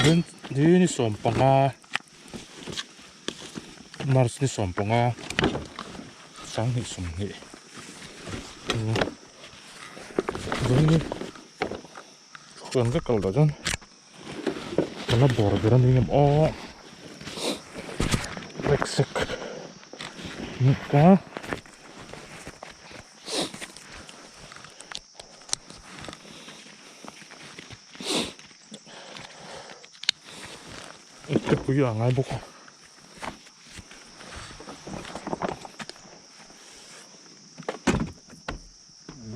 Hi ni 15 March ni 15 2020 Vawiin hi chuan vek kal dah chuan ka la bawr ber a ni ngem aw rucksack ka. Tepui a ngai bawk a.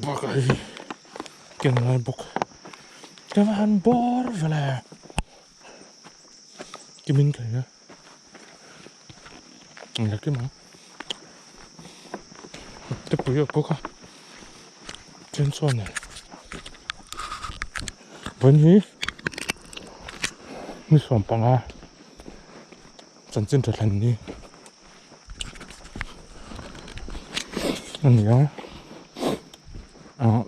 Bakah hi ken ngai bawk. Ka va han bawr vele. Kimin ka hria. Engla kim ang. Tepui a bawk a. Chen chuan e. Vawiin hi ni 15 chanchin tha thlen ni a ni a ah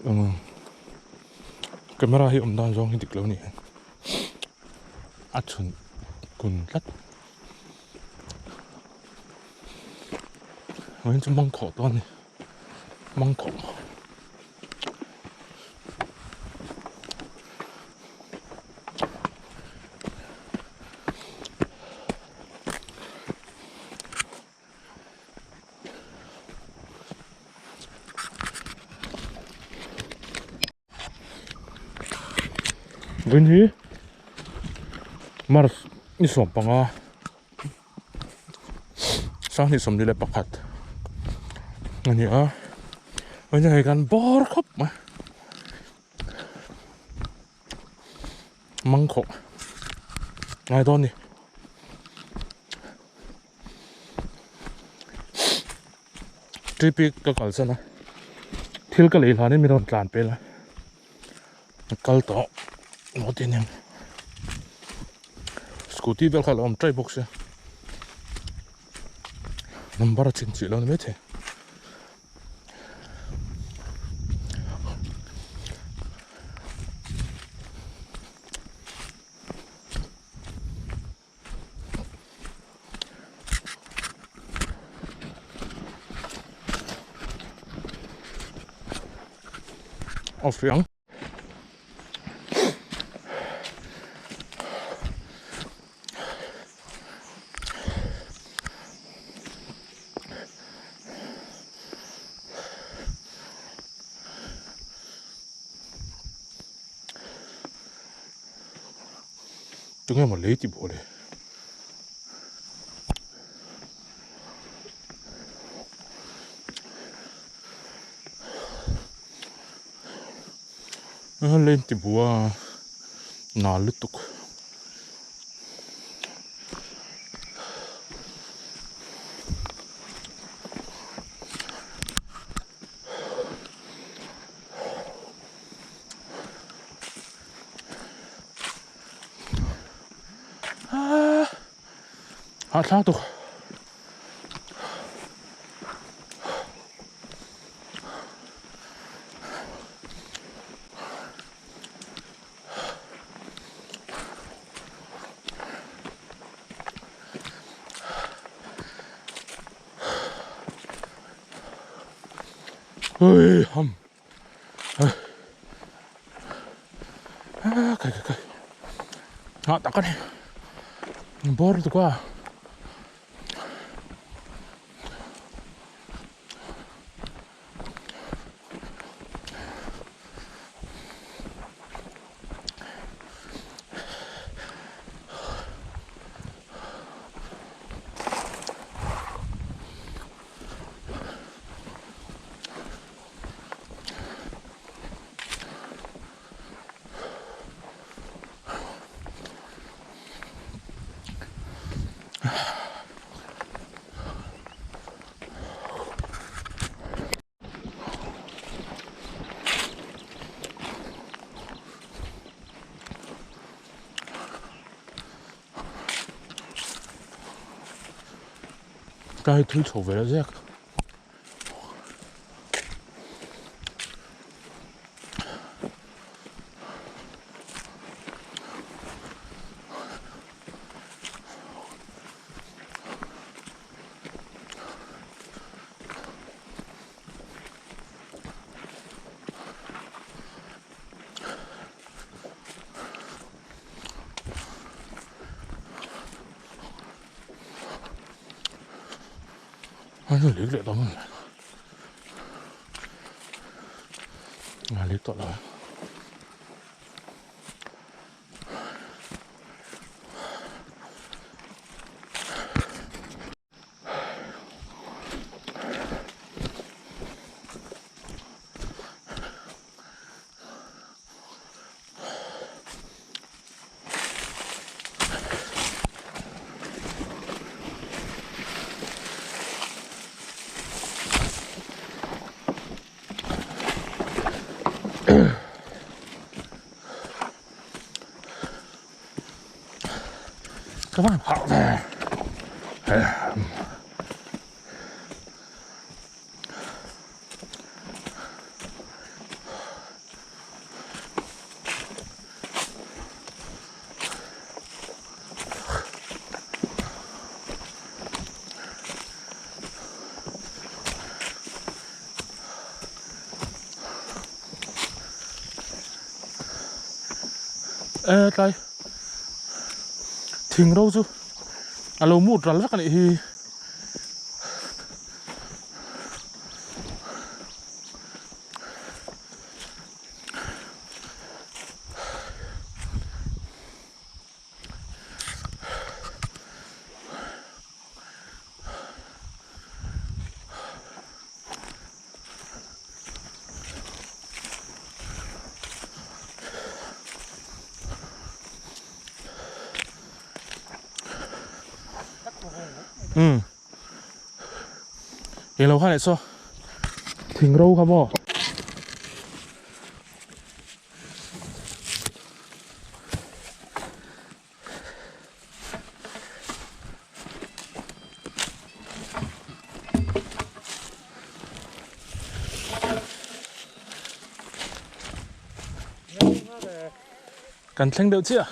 camera hi awm dan zawng hi dik lo a ni a chhun kun tlat vawiin chu mangkhawh dawn a ni mangkhawh. Vawiin hi March ni 15 2021 a ni a vawiin hi kan bawr khawp mai mangkhawh ngai dawn a ni. Trip ka kalsan a thil ka lei hlanin min rawn tlan pel a ka kal tawh maw tih aniang scooty vel kha a lo awm ṭaih bawk sia number a chhin chih lo ni maithei. Off rih ang. Tunge maw lei ti bawh le. Lei ti bua na lutuk. Hahthlak tuk. Ui ham. Kai kai kai. Ha tak a ni. Bawr lutuk a. Ka hei thui chho ve la ziak. An rawn lik leh ta maw a lik tawh lo e. Ka van hah ve. E tlai thing ro chu a lo mut ral vek a nih hi. Umm englo kha leh saw thing ro kha maw. Kan thleng deuh chiah.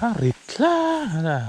A rit tlang a.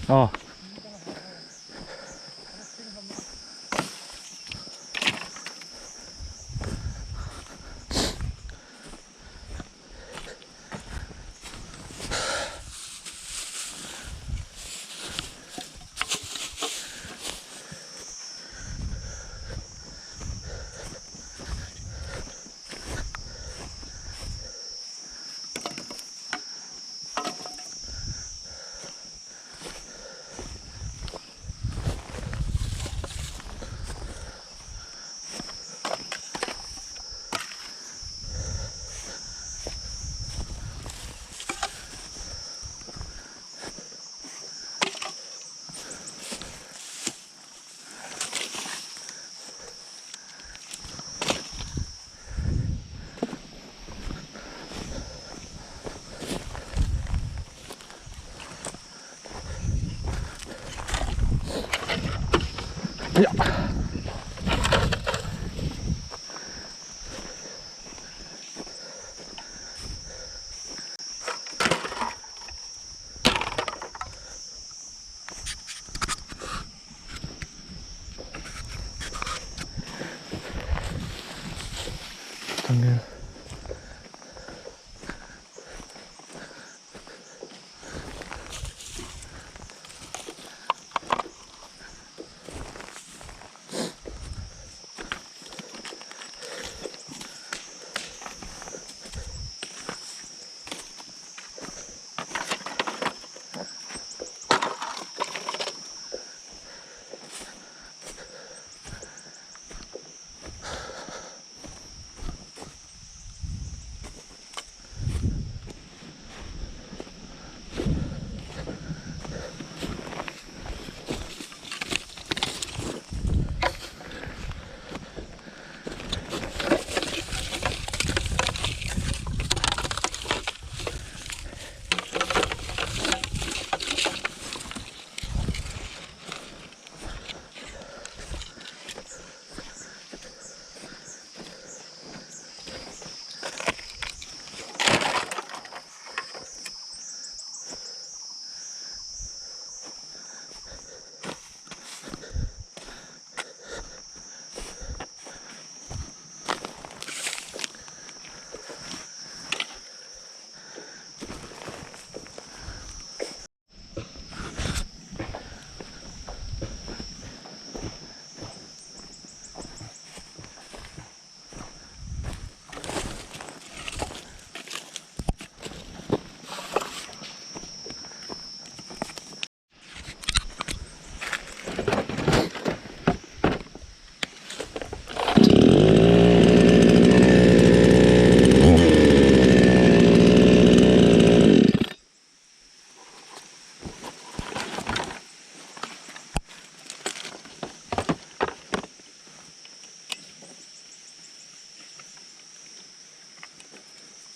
Aw.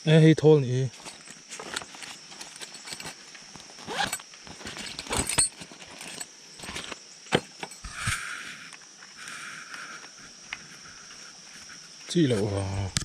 E hei thawl nih hi. Chi loh vang.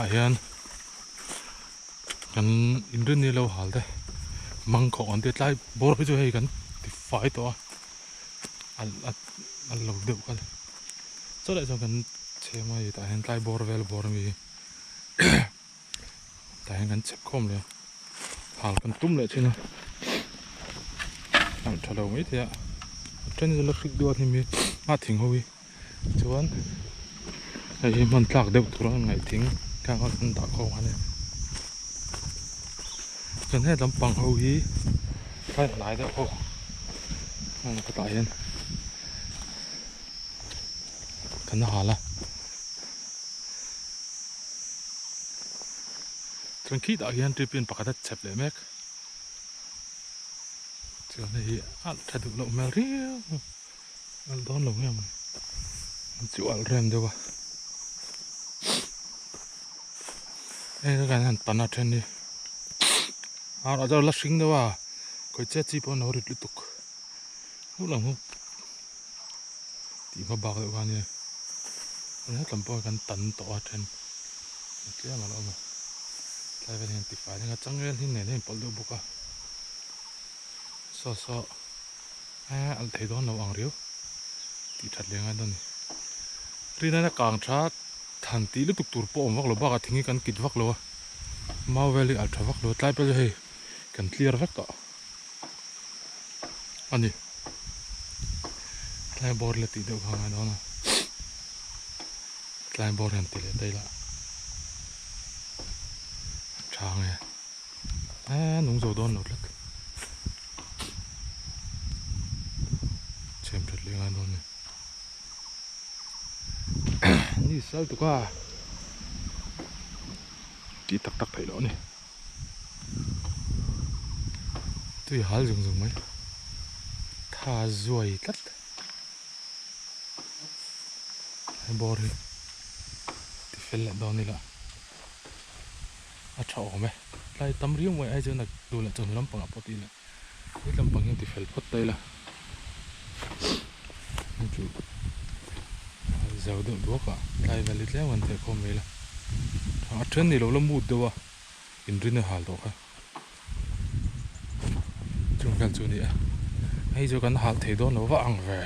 Tunah hian kan inrinni lo hal te mangkhawk an tia tlai bawr phei chu hei kan ti fai tawh a a a lo deuh kha chaw leh chuan kan chhem a tah hian tlai bawr vel bawr ami hi tah hian kan chep khawm leh a hal kan tum leh thin a a tha lo mai thei a a then chu la hrik duat hnim hi a thing ho hi. Chuan hei hi hman tlak deuh tur a ngaih thing khang kha kan dah khawm kha nia chuan he lampang ho hi tlai hnai deuh ho heng kawtah hian kan hal a chuan khitah hian tripin pakhat a chep leh mek chuan hei hi a tha duh loh hmel riau. Alh dawn lo nge maw ni chu alh rem deuh a hei ka kan han tan a then hi ar ah chuan la hring deuh a khawi chet chi pawh an lo rit lutuk hmuh lam hi tih hma bak deuh kha ania hetlam pawh kan tan tawh a then tlem a lo awm a tlai vel hian tifai deuh a changel hi nen a inpawlh deuh bawk a saw saw. He alh thei dawn lo ang riau tih that leh ngai dawn a ni. Rinai a kang tha than tih lutuk tur pawh awm vak lo bakah thing hi kan kit vak lo a, mau vel hi alh tha vak lo a, tlai pawh chu hei kan clear vek tawh a ni. Tlai bawr la tih deuh kha a ngai dawn a, tlai bawr hian ti leh ta ila a tha nge. Eee nung zo dawn lo tlat. Chhem that leh ngai dawn ni. Ni sal tuk a. Tih tak tak theih loh a ni. Tui hal zung zung mai. Tha zuai tlat. He bawr hi ti fel leh dawn ila. A tha awm e. Tlai tam riau mai ai chuan a duh leh chawhnu lampangah pawh tih leh he lampang hian ti fel phawt ta ila. Hei chu zo deuh duak a tlai vel hi tlem kan theh khawm mai ila. A then ni lo la mut deuh a inrin a hal tawh kha. Chung vel chu a ni a. Hei chu kan hal thei dawn lo va ang ve.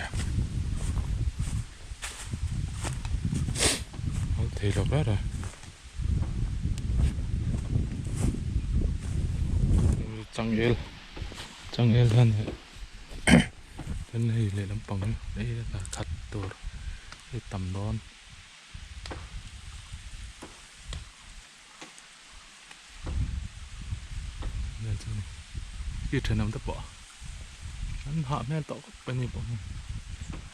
Hal thei lo ber a. Changel changel hian chuan hei lehlam pang hi hei a khat tur hei tam dawn. I thenawm te pawh an hah hmel tawh khawp a ni pawh hi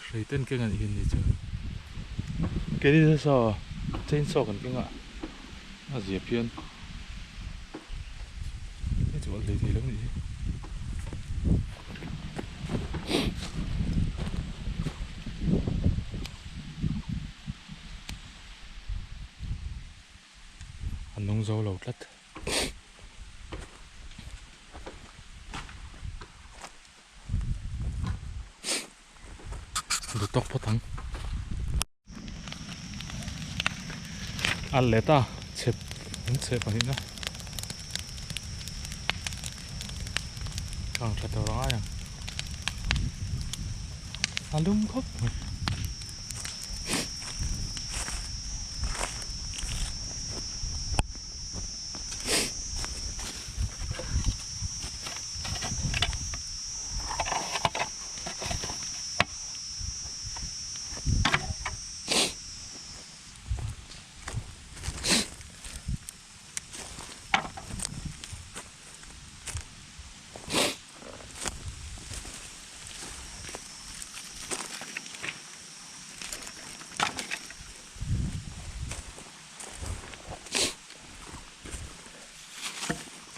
hrei ten keng a nih hi ni chuan keini chu saw chainsaw kan keng a a zia phian hei chu a hlei thei lo a nih hi. A nung zo lo tlat. Du tawk phawt ang. A let a chhep an chhep a nihna. Kang tha tur a ngai ang. A lum khawp mai.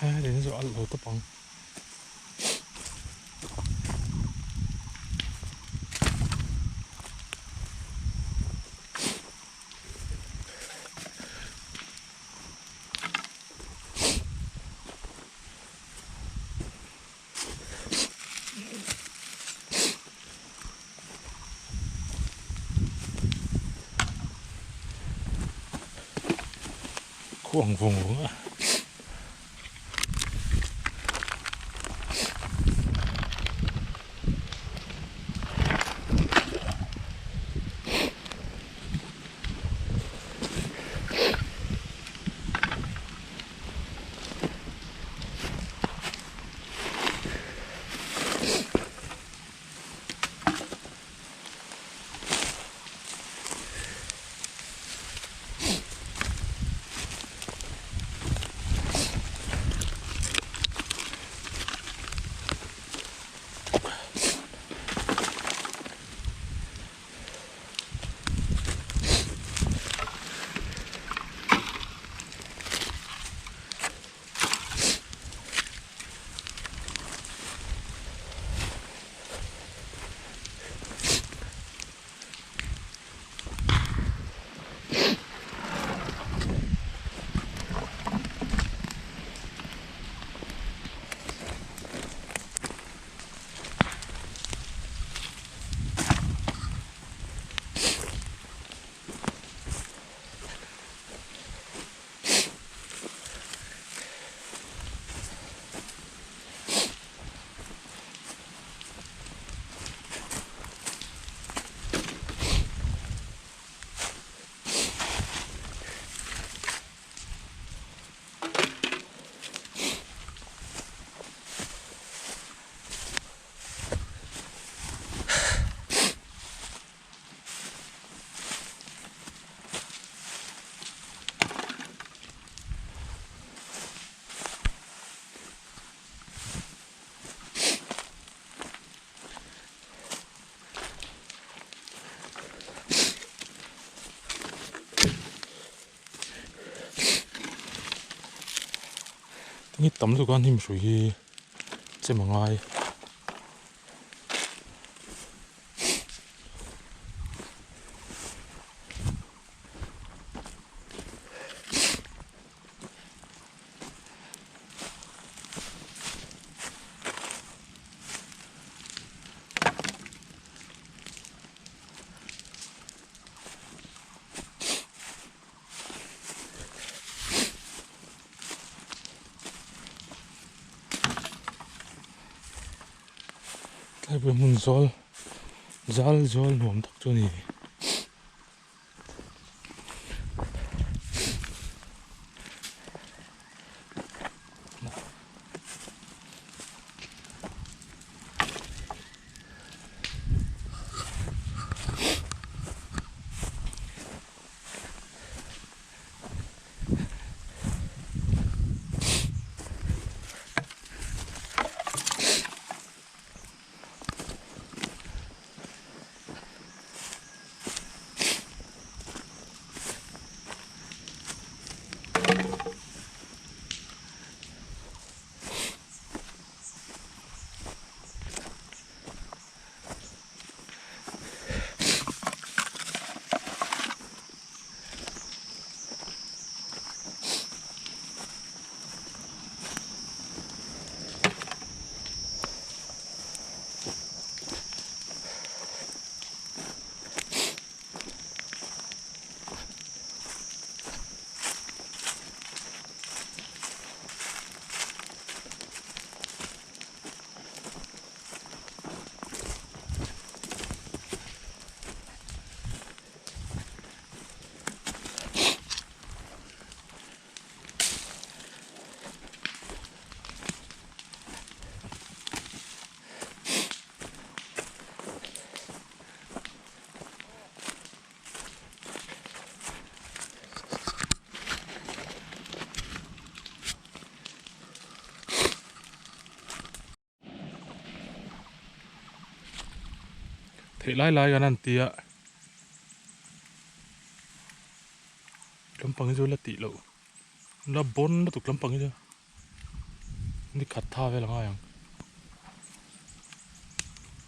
Hei chu a lo tawp ang. Khu ang vawng vawng a. Ni tam lutuk a hnim hrui hi chem a ngai. Tlai hmun zawl zal zawl nuam tak chu a ni. Theih lai lai kan han ti a lampang hi chu la tih loh la bawn lutuk lampang hi chu ni khat tha vel a ngai ang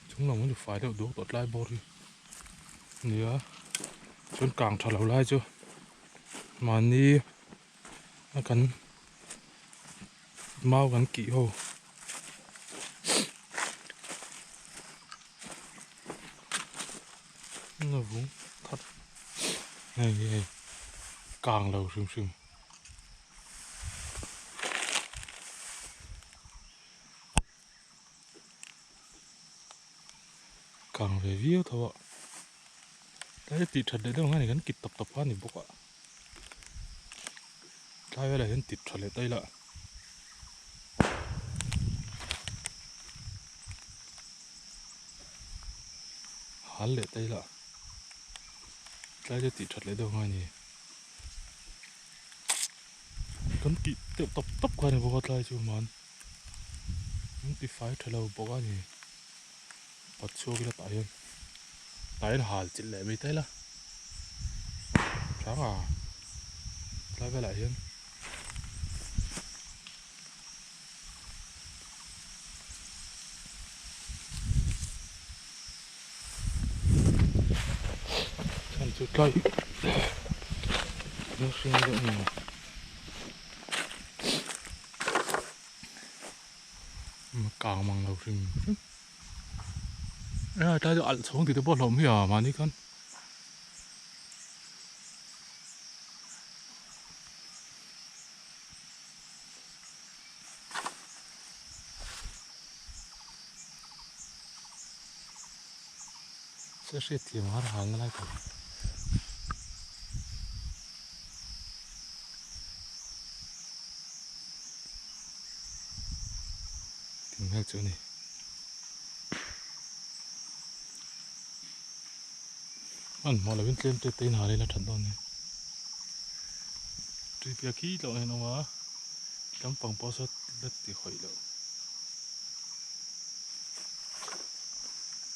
chung lam hi chu fai deuh duak tawh tlai bawr hi nia chuan kang tha lo lai chu mahni a kan mau kan kih ho. Na vung that hei hei kang lo hrim hrim. Kang ve viau tho a. Tlai tih that leh deuh ang a ni kan kit tawp tawp kha a ni bawk a. Tlai velah hian tit tha leh ta ila. Hal leh ta ila. Tlai te tih that leh deuh ang a ni. Kan tih deuh tawp tawp kha a ni bawk a tlai chu man. An ti fai tha lo bawk a ni. Pat chhuak ila tah hian tah hian hal chilh leh mai ta ila hrang a tlai velah hian chhan chu tlai hring deuh a ni. Kang mang lo hrim hrim a tlai chu alh chhawng tih te pawh a hlauh mai a mahni khan se hriat thiam har hal na lai tawh. Ting vel chu a ni. Hmanhmawh lovin tlem te te in hal ila that dawn nia. Tui piah khi tlawh hian a awm a, lampang pawh saw la ti hawih loh.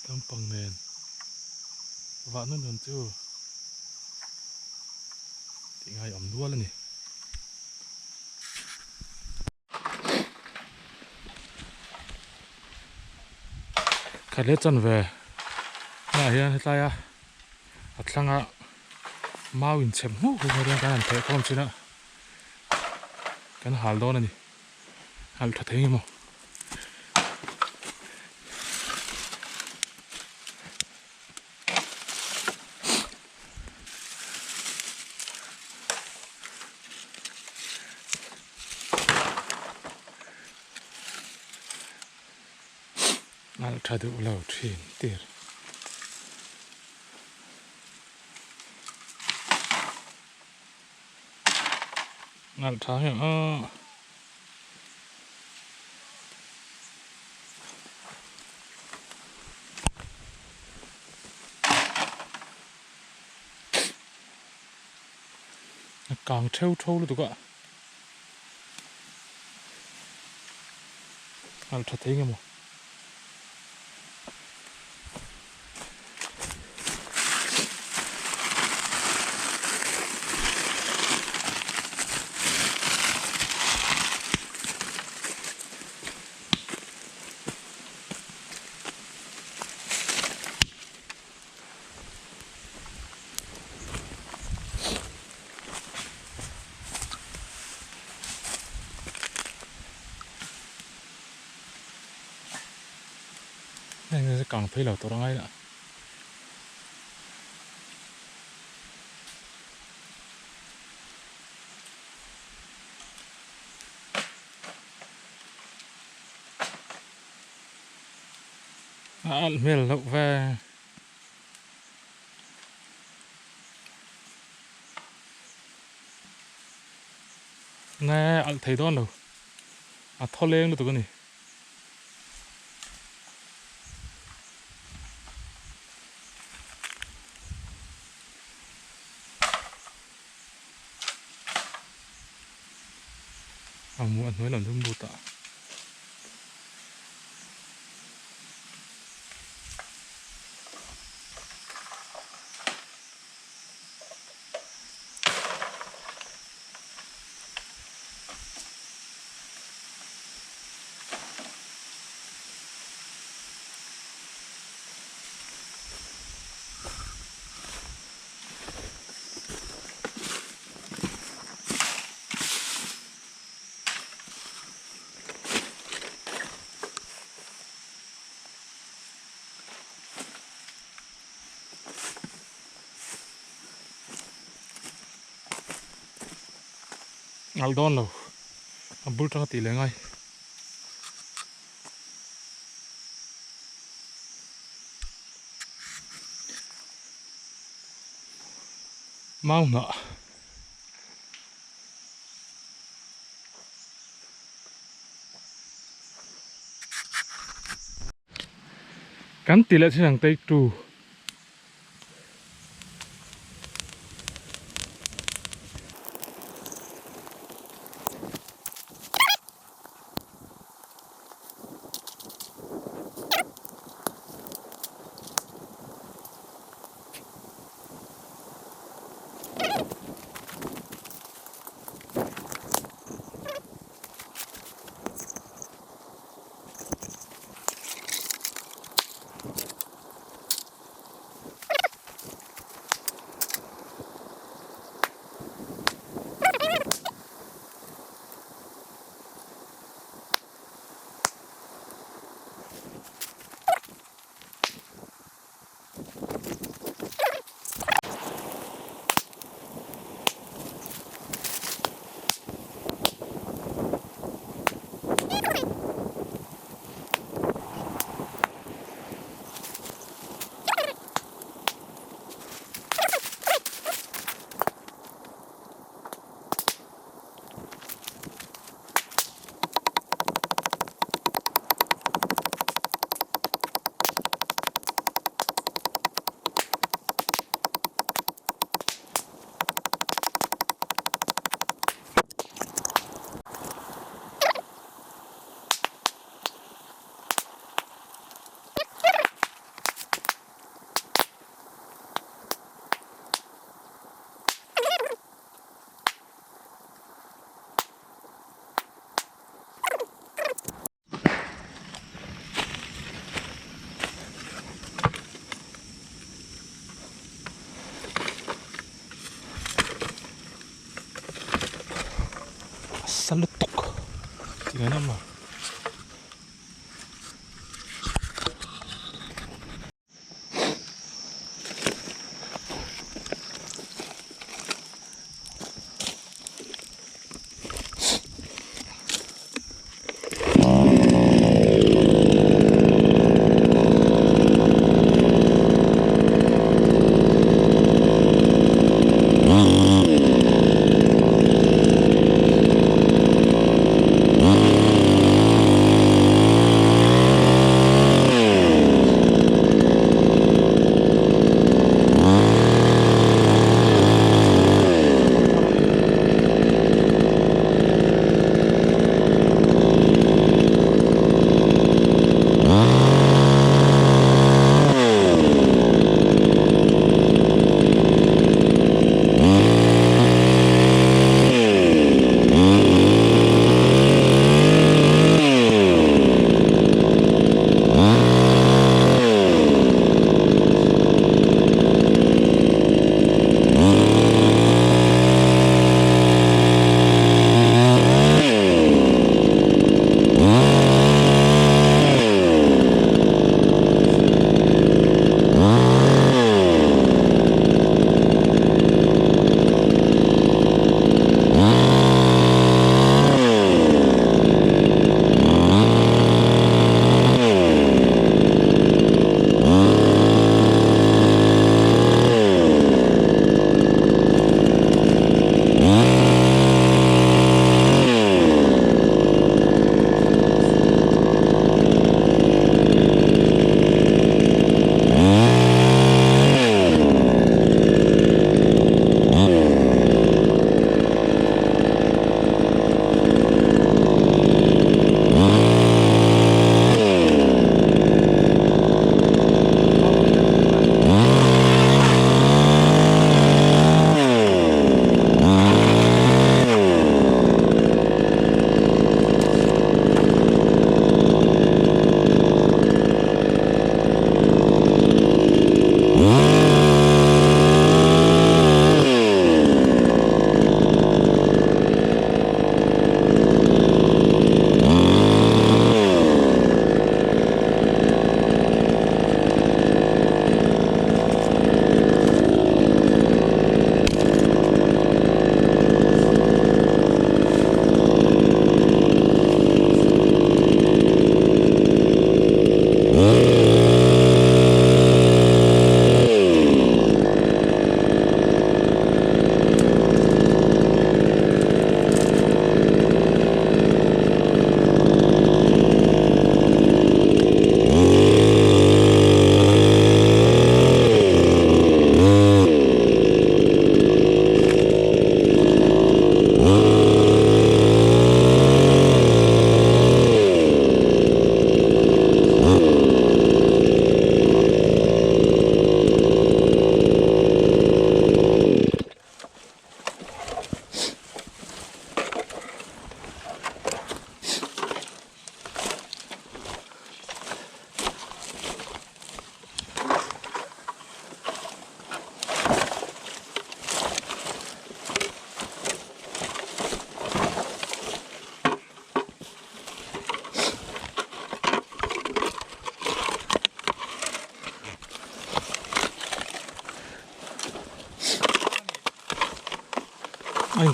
Lampang nen vah nun hun chu tih ngai awm dual a ni. Khat leh chan ve hnaah hian hetlai a a thlanga mau in chhem hmuh hmuh hian kan han theh khawm thin a kan hal dawn a ni hal tha thei emaw. Nalh tha duh lo thin tir. Nalh tha hian aw. A kang theu tho lutuk a nalh tha thei nge maw. Heng hi kang phei lo tur angai lah. A alh hmel loh ve. Nge alh thei dawn lo. A thaw leng lutuk a ni. A mu a hnuai lam chu but ah. Ngal dawn lo a bul tang a tih leh ngai. Mau hnah. Kan ti leh thin ang take two. Sa lutuk tingnan naman.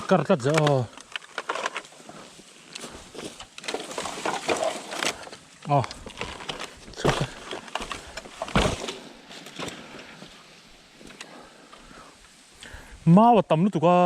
kar tlat zel aw. Aw chhuak a. Mau a tam lutuk a.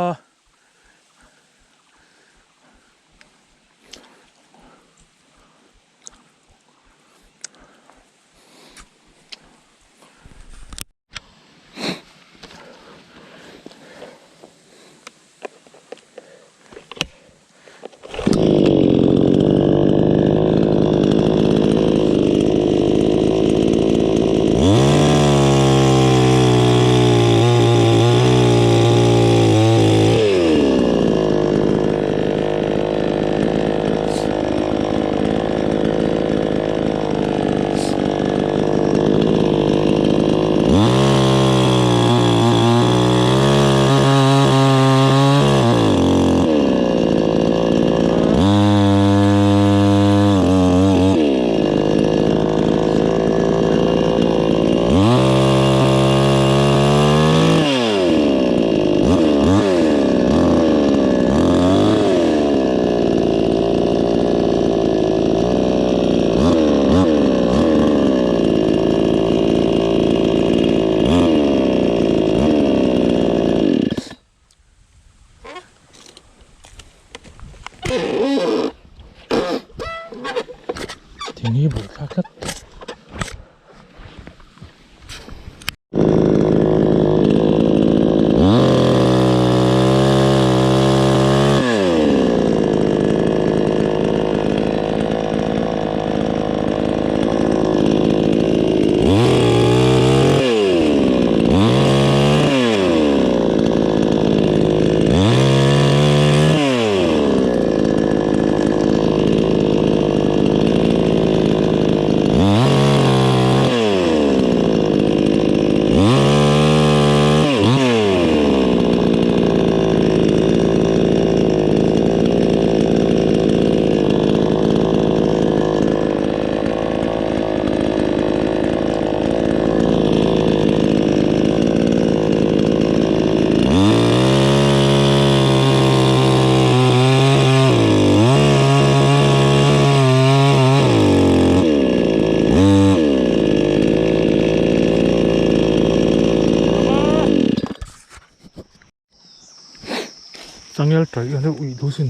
Thing hi bul thlak tlat. Changel taih a deuh uih duh sin.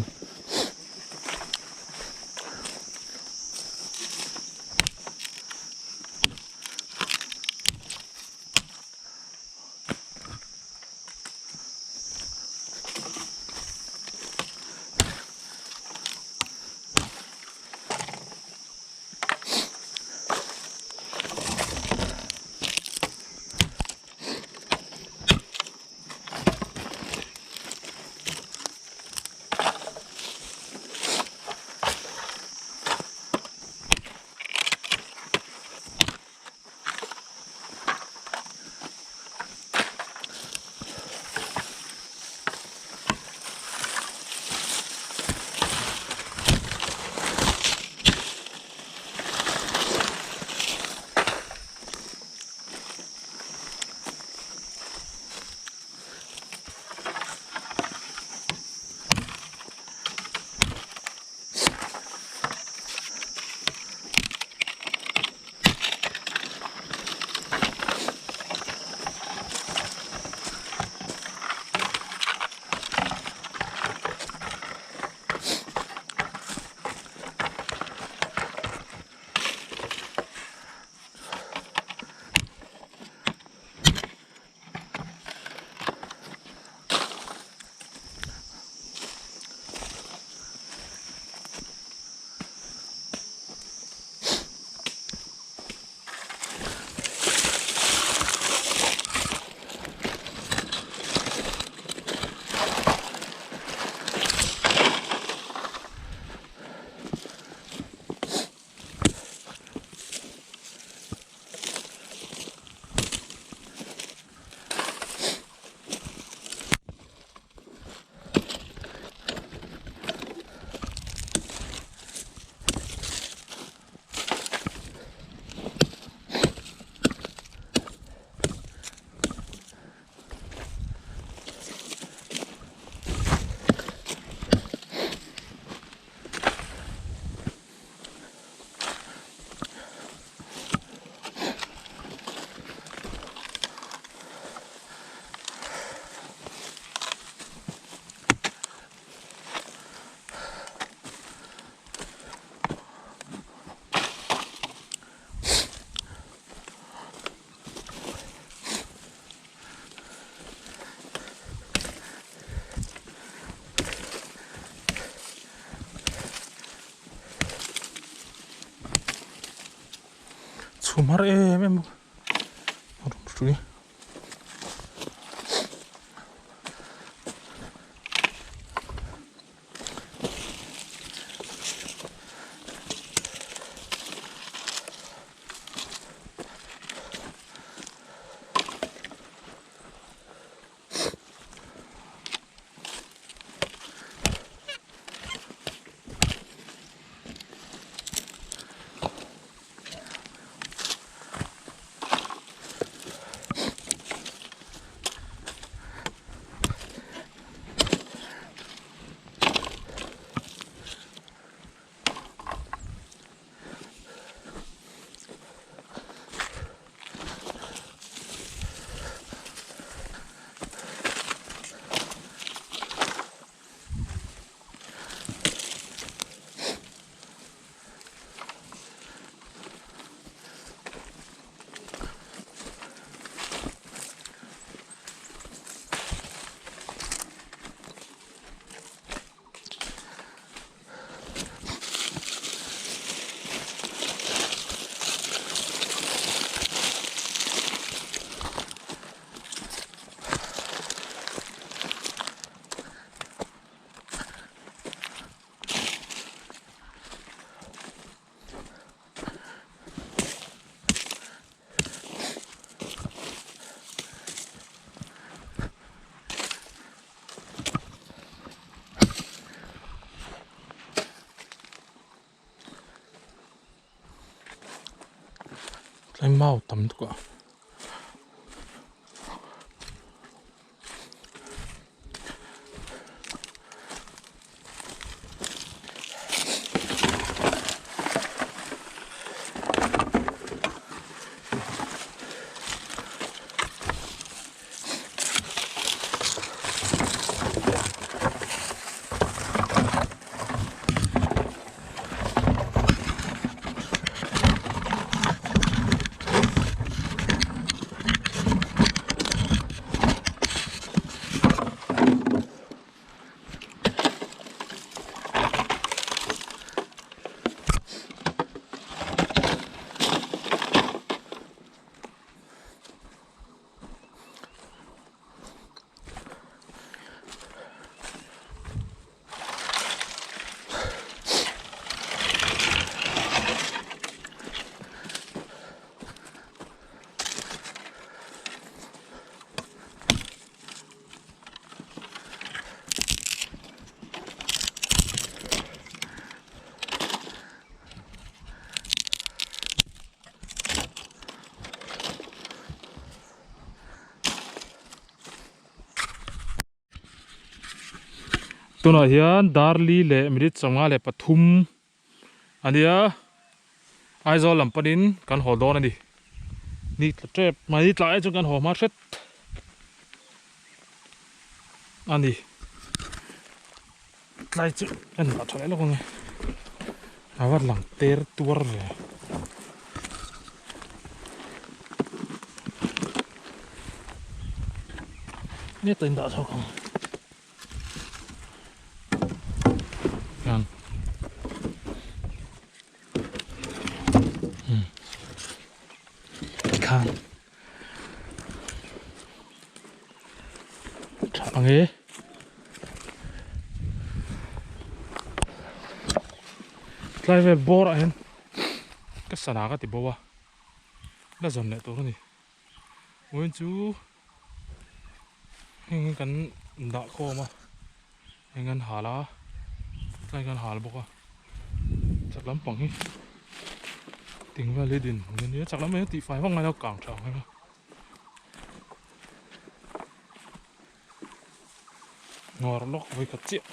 Chhum har em em a rawn hrui. Tlai mau tam tuk a. Tunah hian Darli leh minute 53 a nia Aizawl lam panin kan haw dawn a ni ni tla tep mai tlai chuan kan haw hma hret a ni tlai chu kan dah tha leh lawk ang e a va lang ter tuar ve. Nge ta indah chhuak ang. Yan. Tikhan. Tha ang e. Tlai vel bawr ah hian ka sana ka ti bo a. La zawn leh tur a ni. Vawiin chu heng hi kan dah khawm a heng kan hal a tlai kan hal bawk a chak lampang hi ting vel hi din hmun a nia chak lam hi tih fai vak ngai lo kang tha ang em a. Ngawr lawk vawi khat chiah.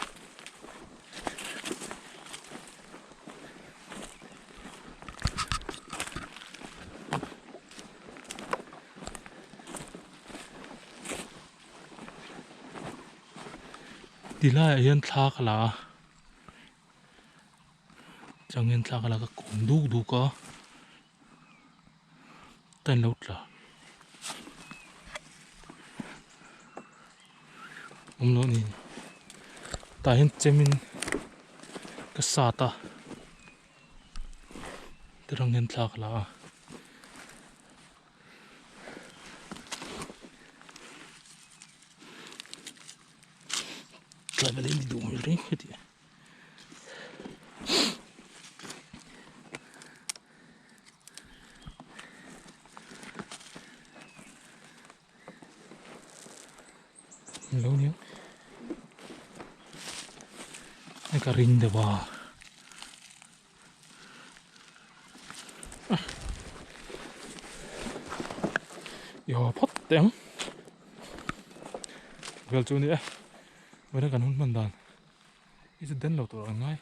Ti laiah hian thla ka la a chang hian thla ka la ka kawm duk duk a ta in lo tla awm loh ni tah hian chemin ka sat a. Ti rang hian thla ka la a. Tlai vel hi ni duh hmel reng heti. Lo niang. Hei ka ring deuh a. I haw phawt teh ang. Vel chu ni e. Vawiin kan hun hman dan. I chu den lo tur ang ngai.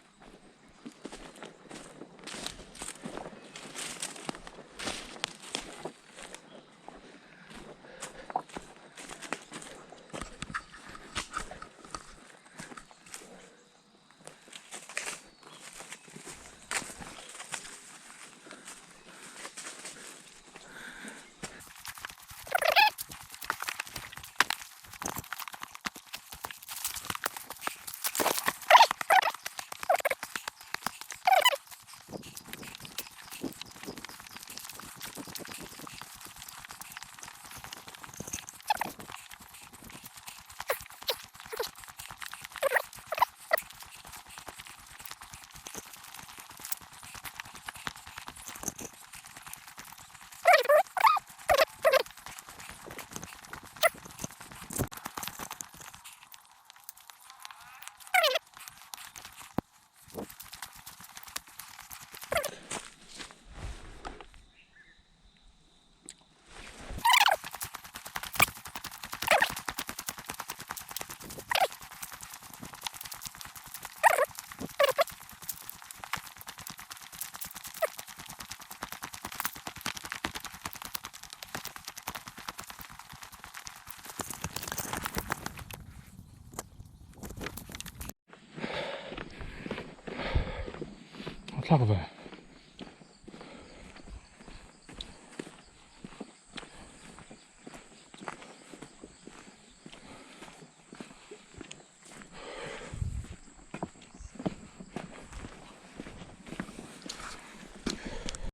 Thlak ve.